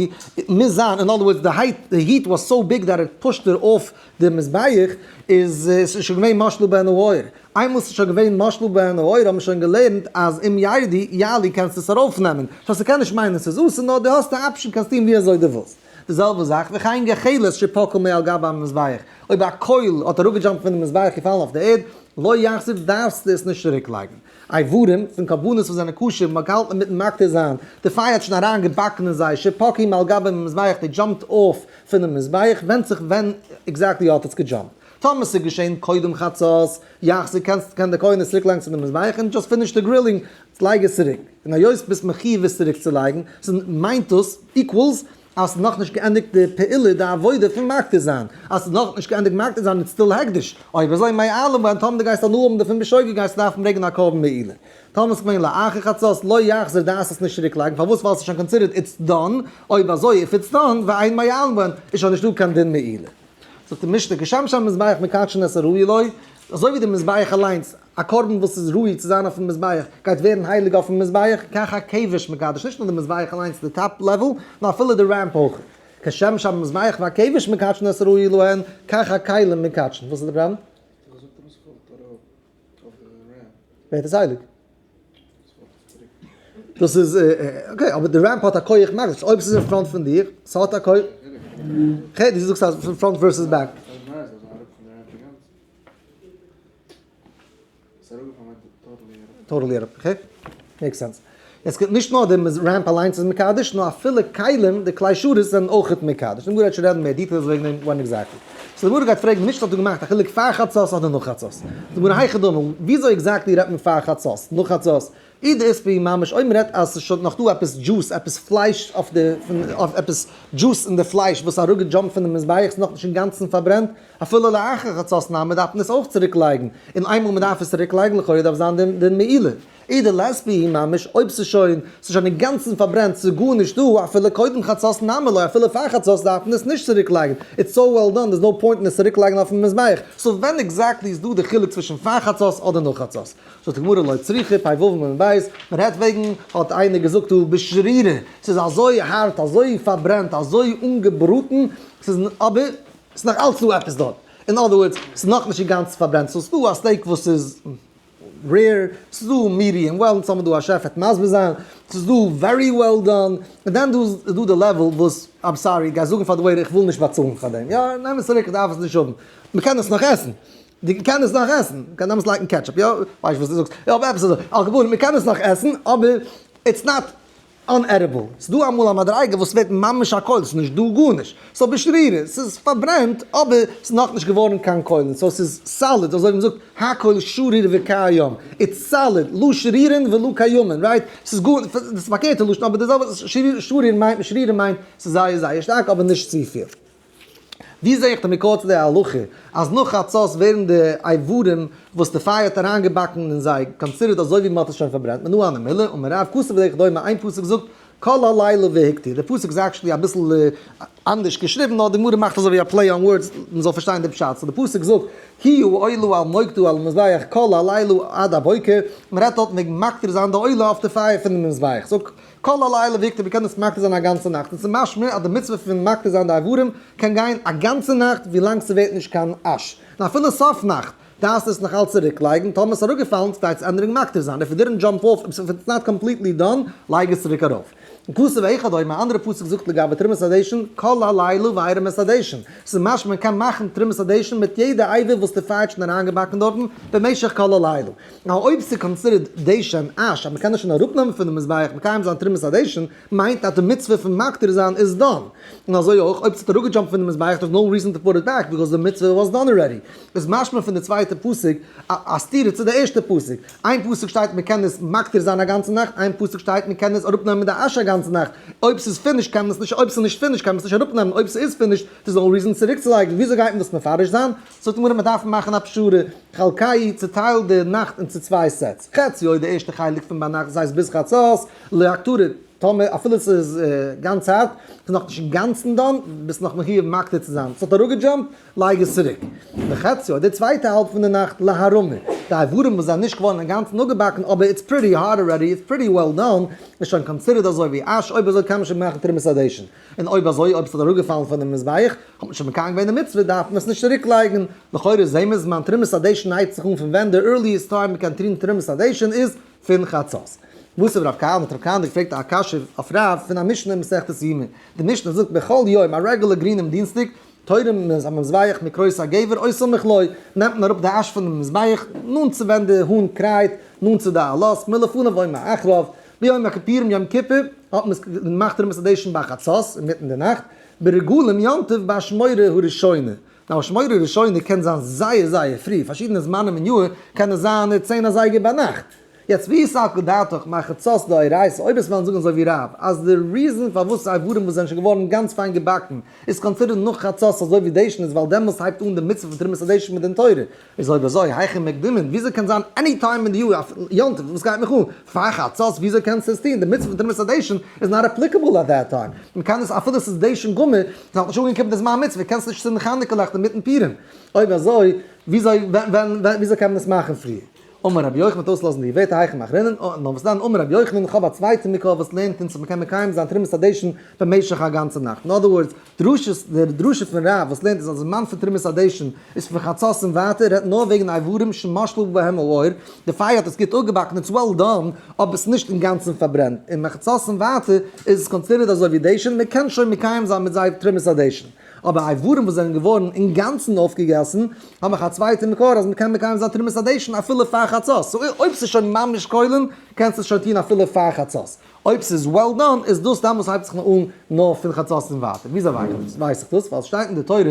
מוז זיין, אין other words די height, די heat was so big that it pushed it off די מזבח, איז עס שוין געווען משלו בהן האור. איינמאל ס'איז שוין געווען משלו בהן האור האט מען שוין געלערנט אז אם ירדו יעלו קענסטו עס ארויפנעמען, so ס'קען נישט מיינען ס'איז אסור נאר דו האסט די option קענסט טון ווי אזוי דו ווילסט. די זעלבע זאך וכן גחלת שפקעה מעל גבי המזבח, אויב א קויל האט אראפגע jump ט פון די מזבח געפאלן אויף די ערד, לא יחזיר דארפסטו עס נישט צוריק לייגן. איברים פון קרבנות וואס זענען כשר, מען האט געהאלטן אינמיטן מקטיר זיין, די פייער האט שוין אריין געבאקן אין זיי, שפקעו מעל גבי המזבח, they jumped off פונעם מזבח, ווענדט זיך ווען exactly האט עס גע jump ט. טאמער ס'איז געשען קודם חצות, יחזיר קענסט קען די כהן עס צוריק לייגן צו די מזבח און just finish the grilling, לייג עס צוריק. און היות ביסט מחיוב עס צוריק צו לייגן, מיינט דאס equals אז ס'איז נאכנישט געענדיגט די פעולה, די עבודה פון מקטיר זיין, אז ס'איז נאכנישט געענדיגט מקטיר זיין איז still הקדש, אויב אזוי מועלין בהן טאמער דו גייסט הנאה האבן דערפון בשוגג גייסטו דארפן ברענגען א קרבן מעילה. טאמער ס'איז געווען לאחר חצות לא יחזיר דארפסט עס נישט צוריק לייגן, פארוואס ווייל ס'איז שוין considered it's done, אויב אזוי if it's done ואין מועלין בהן איז שוין נישטא קיין דין מעילה. זאגט די משנה כשם שהמזבח מקדשין את הראוי לו, אזוי ווי די מזבח אליינס, א קרבן וואס איז ראוי צו זיין אויפן מזבח, גייט ווערן הייליג אויפן מזבח, כך הכבש מקדש, נישט נאר די מזבח אליינס די top level, נאר אפילו די ramp אויך. כשם שהמזבח והכבש מקדשין את הראוי להן, כך הכלים מקדשין. וואס איז די פראבלעם? ווערט עס הייליג. דאס איז okay, אבער די ramp האט א כח מקדיש, אויב ס'איז אין front פון דיר, ס'האט א כח, okay, דו זאגסט אז front versus back. Totally אראפ, okay, makes sense. עס גייט נישט נאר די ramp אליינס איז מקדש, נאר אפילו כלים, די כלי שרת זענען אויכעט מקדש. די גמרא גייט שוין רעדן מער details וועגן דעם ווען exactly. So די גמרא גייט פרעגן נישט האט ער געמאכט א חילוק פאר חצות אדער נאך חצות. די גמרא היכי דמי, וויאזוי exactly רעדט מען פאר חצות, נאך חצות? אי דאית בהו ממש אויב מ'רעדט אז ס'איז שוין נאך דא עפעס juice, עפעס פלייש אויף די, אויף עפעס juice אין די פלייש וואס איז אראפגע jump ט פונעם מזבח, ס'איז נאכנישט אינגאנצן פארברענט, אפילו לאחר חצות נמי דארף מען עס אויך צוריק לייגן, און איינמאל מ'דארף עס צוריק לייגן לכאורה דארף זיין די מעילה. אי דלית בהו ממש, אויב ס'איז שוין, ס'איז שוין אינגאנצן פארברענט, ס'איז גארנישט דא, אפילו קודם חצות נמי לא, אפילו פאר חצות דארף מען עס נישט צוריק לייגן, it's so well done, there's no point אין עס צוריק לייגן אויפן מזבח, so ווען exactly איז דא די חילוק צווישן פאר חצות אדער נאך חצות? זאגט די גמרא לא צריכא, פ"ו עמוד ב', מען רעדט וועגן, האט איינער געזאגט דא בשרירא, ס'איז אזוי הארט, אזוי פארברענט, אזוי אנגעבראטן, ס'איז אבער ס'איז נאך אלץ דא עפעס דארט, אין other words, ס'איז נאכנישט אינגאנצן פארברענט, so ס'איז דא א steak וואס איז rare, ס'איז דא medium well, אונז האבן דא א שעף וועט מסביר זיין, ס'איז דא very well done, און then דא איז דא די level וואס, I'm sorry, גיי זאגן פאר די waiter איך וויל נישט באצאלן פאר דעם, יא נעם עס צוריק איך דארף עס נישט האבן, מ'קען עס נאך עסן. דו קען עס נאך עסן, מ'קען דעמאלטס לייגן ketchup, יא? ווייסט וואס דו זאגסט, יא אבער עפעס אזוי, על כל פנים מ'קען עס נאך עסן, אבער it's not unedible, ס'איז דא אמאל א מדריגה וואס ווערט ממש א קויל, ס'איז נישט דא גארנישט, ס'איז בשרירה, ס'איז פארברענט אבער ס'איז נאכנישט געווארן קיין קוילן, so ס'איז solid, אזוי ווי מ'זאגט הכל שריר וקיים, it's solid, לא שרירין ולא קיימין, right? ס'איז גאר, דאס איז פארקערטע לשון אבער די זעלבע, שריר מיינט, שרירה מיינט ס'איז זייער זייער שטארק אבער נישט צופיל. ווי זעה איך די מקור צו די הלכה אז נאך חצות ווערן די איברים וואס די פייער האט אריינגעבאקן אין זיי considered אזוי ווי מ'האט עס שוין פארברענט מנא הני מילי אמר רב כתוב בדרך דומה איין פסוק זאגט כל הלילה והקטיר די פסוק איז actually אביסל אנדערש געשריבן נאר די גמרא מאכט אזוי ווי א play on words מ'זאל פארשטיין די פשט so די פסוק זאגט היא העולה על מוקדה על המזבח כל הלילה עד הבוקר מ'רעדט דארטן וועגן מקטיר זיין די עולה אויף די פייער פונעם מזבח זאגט כל הלילה והקטיר, מ'קען עס מקטיר זיין א גאנצע נאכט, און ס'איז משמע אז די מצוה פון מקטיר זיין די איברים קען גיין א גאנצע נאכט ווילאנג ס'ווערט נישט קיין אש, און אפילו סוף נאכט דארפסטו עס נאך אלץ צוריק לייגן, טאמער ס'איז אראפגעפאלן כדי צו ענדיגן מקטיר זיין, if it didn't jump off, if it's not completely done, לייג עס צוריק ארויף. כתוב אחד אומר, א אנדערע פסוק זאגט לגבי תרומת הדשן, כל הלילה והרים את הדשן, ס'איז משמע מ'קען מאכן תרומת הדשן מיט יעדע אבר וואס די פייער האט שוין אריינגעבאקן דארטן במשך כל הלילה. נאר אויב ס'איז considered דשן אש אז מ'קען עס שוין אראפנעמען פונעם מזבח מקיים זיין תרומת הדשן, מיינט אז די מצוה פון מקטיר זיין איז done. און אזוי אויך אויב ס'האט אראפגעדזשאמפט פונעם מזבח there's no reason to put it back because די מצוה was done already. איז משמע פון די צווייטע פסוק א סתירה צו די ערשטע פסוק. איין פסוק שטייט מ'קען עס מקטיר זיין א גאנצע נאכט, איין פסוק שטייט מ'קען עס אראפנעמען די אש א גאנצע נאכט. אויב ס'איז finished קען מען עס נישט, אויב ס'איז נישט finished קען מען עס נישט אראפנעמען, אויב ס'איז finished there's no reason צוריקצולייגן. וויאזוי גייט מען דאס מפרש זיין? זאגט די גמרא מ'דארף מאכן א פשרה, חלקהו צוטייל די נאכט אין צו צוויי sets, חציו די ערשטע חלק פון ביינאכט דאס הייסט ביז חצות, להקטרה, טאמער אפילו ס'איז גאנץ הארט, ס'איז נאכנישט אינגאנצן done, ביסט נאך מחיוב מקטיר צו זיין, ס'האט אראפגעדזשאמפט, לייג עס צוריק. וחציו די צווייטע האלב פון די נאכט, להרמה, די איברים וואס זענען נישט געווארן אינגאנצן אפגעבאקן אבער it's pretty hard already, it's pretty well done, איז שוין considered אזוי ווי אש, אויב אזוי קען מען שוין מאכן תרומת הדשן. און אויב אזוי אויב ס'איז אראפגעפאלן פונעם מזבח האט מען שוין מקיים געווען די מצוה דארף מען עס נישט צוריק לייגן, לכאורה זעהן מיר זמן תרומת הדשן הייבט זיך אן פון ווען די earliest time מ'קען טון תרומת הדשן איז פון חצות. וואס איז רב כהנא? האט רב כהנא געפרעגט א קשיא אויף רב פון א משנה אין מסכת יומא, די משנה זאגט בכל יום א רעגולער גרינעם דינסטאג תורם מען המזבח מקרות הגבר או סמוך לו, נעמט מען אראפ די אש פונעם מזבח נאנט צו ווען די האן קרייט, נאנט צו די עלות, מלפניו או מאחריו, ביום הכפורים יום כיפור האט מען עס געמאכט תרומת הדשן ביי חצות אינמיטן די נאכט, ברגלים יום טוב באשמורה הראשונה, now אשמורה הראשונה קען זיין זייער זייער פרי, פארשידענע זמנים אין יאר קען עס זיין 10 אזייגער ביינאכט. יעצט ואי סלקא דעתך מחצות דאורייתא, אויב עס וועלן זאגן אזוי ווי רב אז די reason פארוואס איברים וואס זענען שוין געווארן גאנץ פיין געבאקן איז considered נאך חצות אזוי ווי דשן איז ווייל דעמאלס הייבט אן די מצוה פון תרומת הדשן מיט דין תורה, איז אויב אזוי היכי מקדימין, וויאזוי קען זיין any time אין די יאר אויף יום טוב, וואס גייט מיך אן, פאר חצות וויאזוי קענסטו עס טון, די מצוה פון תרומת הדשן איז not applicable at that time, מען קען עס אפילו עס איז דשן גמור, עס האט נישט אנגעקומען די זמן מצוה, קענסט נישט צינדן חנוכה לעכט אינמיטן פורים, אויב אזוי וויאזוי ווען וויאזוי קען מען עס מאכן פריער? אמר רבי יוחנן וועט אויסלאזן די ווערטער היכי מאחרינן, נאר וואס דען אמר רבי יוחנן איך האב א צווייטע מקור וואס לערנט אונז אז מען קען מקיים זיין תרומת הדשן במשך א גאנצע נאכט, אין other words, דרשות, די דרשה פון רב וואס לערנט אונז אז זמן פון תרומת הדשן איז פון חצות און ווייטער רעדט נאר וועגן איברים שמשלו בהם האור, די פייער האט עס גוט אפגעבאקן it's well done אבער עס איז נישט אינגאנצן פארברענט, און מחצות און ווייטער איז עס considered אזוי ווי דשן, מען קען שוין מקיים זיין מיט זיי תרומת הדשן. אבער איברים וואס זענען געווארן אינגאנצן אויפגעגעסן, האב איך א צווייטע מקור אז מען קען מקיים זיין תרומת הדשן אפילו פאר חצות, so אויב ס'איז שוין ממש קוילן קענסטו עס שוין טון אפילו פאר חצות. אויב ס'איז well done איז דאס דאן וואס הייבט זיך נאר אן נאר פון חצות און ווייטער. וויאזוי ווייס איך דאס? ווייל עס שטייט אין די תורה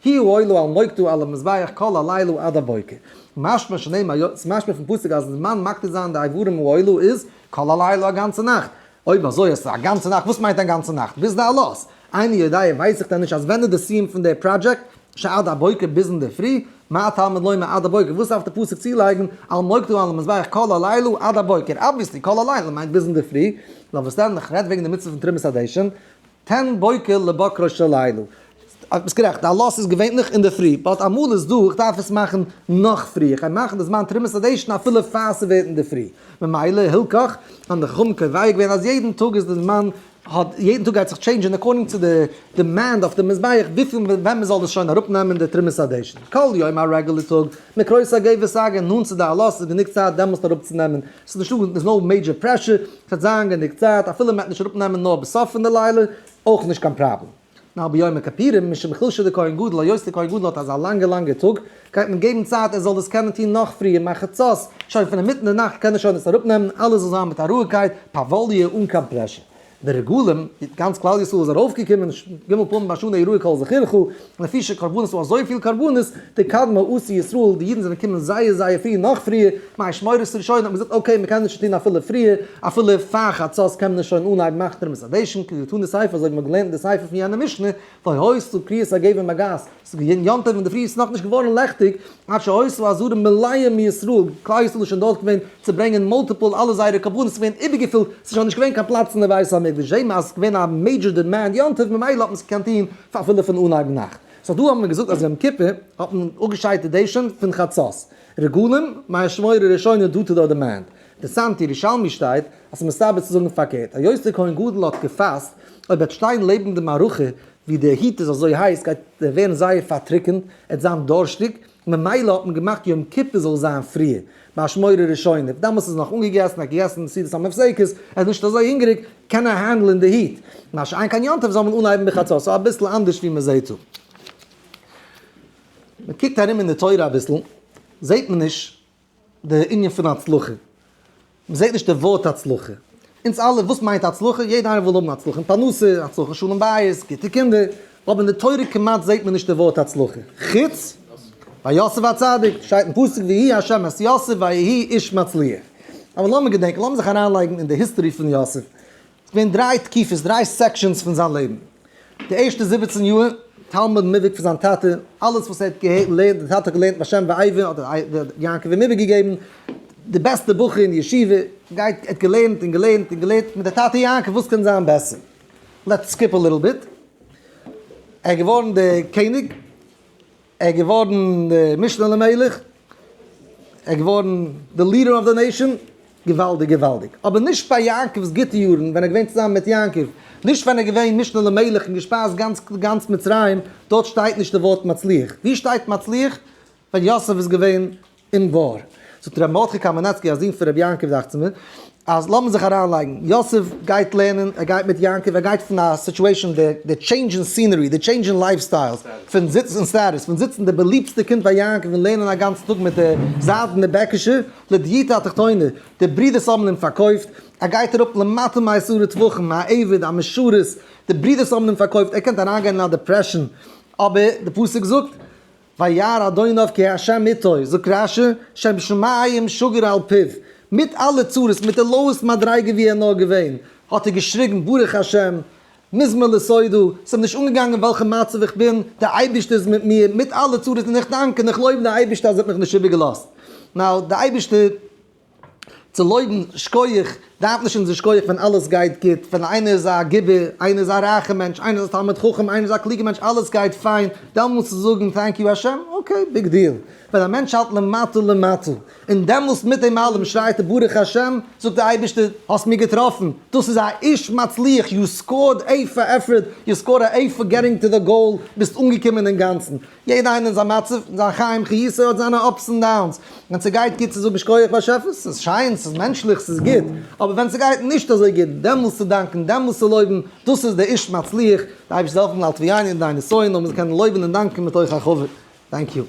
היא העולה על מוקדה על המזבח כל הלילה עד הבוקר. משמע שנאמר, ס'איז משמע פון פסוק אז זמן מקטיר זיין די איברים העולה איז כל הלילה א גאנצע נאכט. אויב אזוי איז א גאנצע נאכט, וואס מיינט א גאנצע נאכט? ביז די עלות. איני יודע ווייס איך דען נישט אז ווען איז די סיום פון די פראדזשעקט? שעד הבוקר ביז אינדערפרי? מה תלמוד לומר עד הבוקר? וואס דארף די פסוק צולייגן על מוקדה על המזבח כל הלילה עד הבוקר? obviously כל הלילה מיינט ביז אינדערפרי. נאר וואס דען, איך רעד וועגן די מצוה פון תרומת הדשן, תן בוקר לבקרו של לילה. ביסט גערעכט, די עלות איז געווענליך אינדערפרי, but אמאל איז דא, איך דארף עס מאכן נאך פרי, איך גיי מאכן די זמן תרומת הדשן אפילו פאר ס'ווערט אינדערפרי. ממילא הילכך, האבן די חכמים קובע געווען אז יעדן טאג איז די זמן האט יעדן טאג גייט זיך change ען according צו די demand אויף די מזבח וויפיל ווען מען זאל דאס שוין אראפ נעמען די תרומת הדשן כל יום א רעגולער טאג מקרות הגבר סגי נאנט צו די עלות איז גענוג צייט דעמאלסט אראפ צו נעמען ס'איז נישטא there's no major pressure ס'וועט זיין גענוג צייט אפילו מ'וועט נישט אראפ נעמען נאר בסוף פון די לילה אויך נישט קיין פראבלעם. נאר ביום הכפירים, משום חולשא דכהן גדול, היות דער כהן גדול האט אזא לאנגע לאנגע טאג, גייט מען געבן צייט ער זאל דאס קענען טון נאך פריער, מאכן חצות, שוין פון אינמיטן די נאכט קען ער שוין עס אראפנעמען, אלעס זאל זיין מיט א רואיגקייט, פאוואליע, אן קיין pressure. די רגלים, גאנץ כלל ישראל איז ארויפגעקומען, ג' פעמים בשנה יראו כל זכורך, לפי שקרבנות ס'דא אזויפיל קרבנות, די קדמה עשו ישראל, די אידן זענען געקומען זייער זייער פרי נאך פריער, מאי שמורת ראשונה האט מען געזאגט okay מ'קען עס שוין טון אפילו פריער, אפילו פאר חצות קען מען עס שוין אנהייבן מאכן תרומת הדשן, כדתנא סיפא אזוי ווי מ'האט געלערנט אין די סיפא פון יענע משנה, לא היתה קריאת הגבר מגעת, ס'איז געווען יום טוב אינדערפרי ס'איז נאכנישט געווארן לעכטיג, עד שהיתה העזרה מלאה מישראל, כלל ישראל איז שוין דארט געווען צו ברענגען multiple אלע זייערע קרבנות, ס'איז געווען איבערגעפילט, ס'איז שוין נישט געווען קיין פלאץ אין די בית המקדש, זעהט מען אז ס'איז געווען א major demand יום טוב ממילא האט מען עס געקענט טון פאר אפילו פון אנהייב נאכט. so דא האבן מיר געזאגט אז יום כיפור האט מען אפגעשיידט די דשן פון חצות, רגלים, מאה שמורה ראשונה due to the demand. אינטערסאנט, ירושלמי שטייט אז ס'איז מסתבר צו זאגן פארקערט, היות דער כהן גדול האט געפאסט, אויב וועט שטיין לעבן די מערכה ווי די heat איז אזוי הייס גייט ער ווערן זייער פארטריקענט, ער וועט זיין דורשטיג, ממילא האט מען געמאכט יום כיפור זאל זיין פריער, ביי אשמורה ראשונה, דאמאלס איז נאך אנגעגעסן, ער האט געגעסן סעודת המפסקת, ער איז נישט אזוי הונגעריג, קען ער handle ען די heat, מה שאין כן יום טוב זאל מען אנהייבן בחצות, so אביסל אנדערש ווי מען זעט דא. מען קוקט ארום אין די תורה אביסל, זעט מען נישט די ענין פון הצלחה, מען זעט נישט די ווארט הצלחה, אונז אלע וואס מיינט הצלחה? יעדער איינער וויל האבן הצלחה אין פרנסה, הצלחה אין שלום בית, גוטע קינדער, אבער אין די תורה כמעט זעט מען נישט די ווארט הצלחה, חוץ ביי יוסף הצדיק, שטייט אין פסוק ויהי ה' את יוסף ויהי איש מצליח. אבער לאמיר געדענקען, לאמיר זיך אריינלייגן אין די history פון יוסף, ס'איז געווען דריי תקופות, דריי sections פון זיין לעבן. די ערשטע 17 יאר, תלמיד מובהק פון זיין טאטע, אלעס וואס ער האט געלערנט, די טאטע האט געלערנט בשם ואבן, האט יעקב אים איבערגעגעבן, די בעסטע בחור אין ישיבה, גייט, ער האט געלערנט און געלערנט און געלערנט מיט די טאטע יעקב, וואס קען זיין בעסער? let's skip a little bit. ער איז געווארן דער קעניג, ער איז געווארן דער משנה למלך, ער איז געווארן די leader of the nation, געוואלדיג געוואלדיג. אבער נישט ביי יעקב'ס גוטע יארן ווען ער איז געווען צוזאמען מיט יעקב, נישט ווען ער איז געווען משנה למלך און געשפייזט גאנץ גאנץ מצרים, דארט שטייט נישט די ווארט מצליח. וואו שטייט מצליח? ווען יוסף איז געווען אין בור. זאגט רבי מרדכי קאמענעצקי א זון פון רבי יעקב דאכט זיך מיר, אז לאמיר זיך אריינלייגן, יוסף גייט לערנען, ער גייט מיט יעקב, ער גייט פון א situation, די change אין scenery, די change אין lifestyles, פון זיצן אין status, פון זיצן די באליבסטע קינד ביי יעקב און לערנען א גאנצן טאג מיט די זיידענע בעקישע, לדיוטא התחתונה, די ברידערס האבן אים פארקויפט, ער גייט אראפ למטה מעשרה טפחים, א עבד, א משרת, די ברידערס האבן אים פארקויפט, ער קען אריינגיין אין א depression, אבער די פסוק זאגט, וירא אדוניו כי ה' איתו, זאגט רש"י, שם שמים שגור על פיו, מיט אלע צרות, מיט די lowest מדריגה ווי ער נאר געווען, האט ער געשריגן ברוך השם, מזמור לתודה, ס'איז אים נישט אנגעגאנגען וועלכע מצב איך בין, דער אייבערשטער איז מיט מיר, מיט אלע צרות, און איך דאנק און איך לויב די אייבערשטער אז ער האט מיך נישט איבערגעלאזט. now, די אייבערשטער צו לויבן שקויעך, דארף נישט אונזער שקויעך ווען אלעס גייט גוט, ווען איינער איז א גיבור, איינער איז א רייכע מענטש, איינער איז א תלמיד חכם, איינער איז א קלוגע מענטש, אלעס גייט פיין, דעמאלטס צו זאגן thank you השם, okay, big deal. ווען א מענטש האלט למטה למטה, און דעמאלטס מיט דעם אלעם שרייט ער ברוך השם, זאגט דער אייבערשטער, האסט מיר געטראפן, דאס איז א איש מצליח, you scored A for effort, you scored a A for getting to the goal, ביסט אנגעקומען אינגאנצן. יעדער איינער אין זיין מצב, אין זיין חיים חיותו האט זיינע ups און downs, ווען ס'גייט גוט צו זאגן שכוח באשעפער, ס'איז שיין, ס'איז מענטשליך, ס'איז גוט, אבער ווען ס'גייט נישט אזוי גוט, דעמאלס צו דאנקען, דעמאלס צו לויבן, דאס איז דער איש מצליח, די אייבערשטער זאל העלפן אל תביאני לידי נסיון, נאר מ'זאל קענען לויבן און דאנקען מתוך הכבוד. thank you.